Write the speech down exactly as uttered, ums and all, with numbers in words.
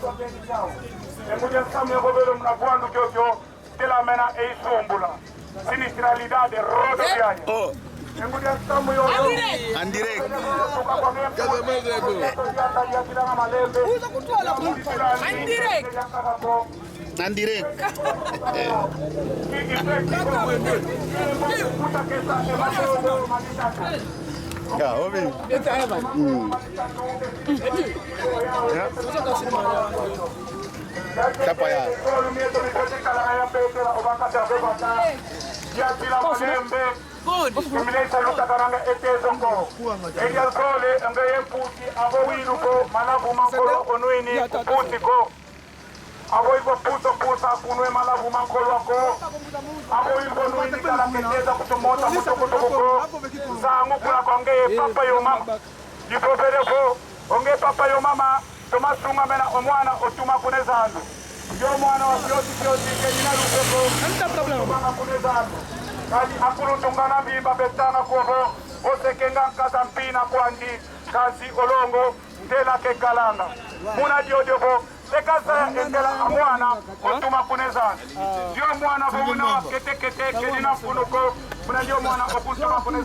E ngudi a nsamu ya vovele muna vwandu kiokio, telamena e isumbula. Sinistralidade rodoviária. Oh. E ngudi a nsamu yo. En direct. Uza kutwala. En direct. Ya, obi. Mm. Ya. Tapa ya. Good. Imilesa lutakananga e tezo ko. Eya zole, nge ye mputi, avo wilu ko, malavu ma nkolo onwini, kupusi ko. Avo ivo puso pusa kunwe malavu ma nkolo ako. Avo ivo nwini kala keteza kutumota mutukutuku ko. Nsangu kula kwa ngeye papa yo mama. Divovele vo, o ngeye papa yo mama, toma sungamena o mwana otuma kune zandu. Yo mwana wa fioti fioti ke ina lupe ko. Tuma kune zandu. Kadi akuluntu ngana mvimba betanga ko vo, o se ke nga nkasa mpina kwandi, kansi o longo, ntela kekalanga. Muna diodio vo, se kazaya e ntela a mwana otuma kune zandu. Dio mwana vo una wa kete kete, ke dina mfunu ko, muna dio mwana okuntuma kune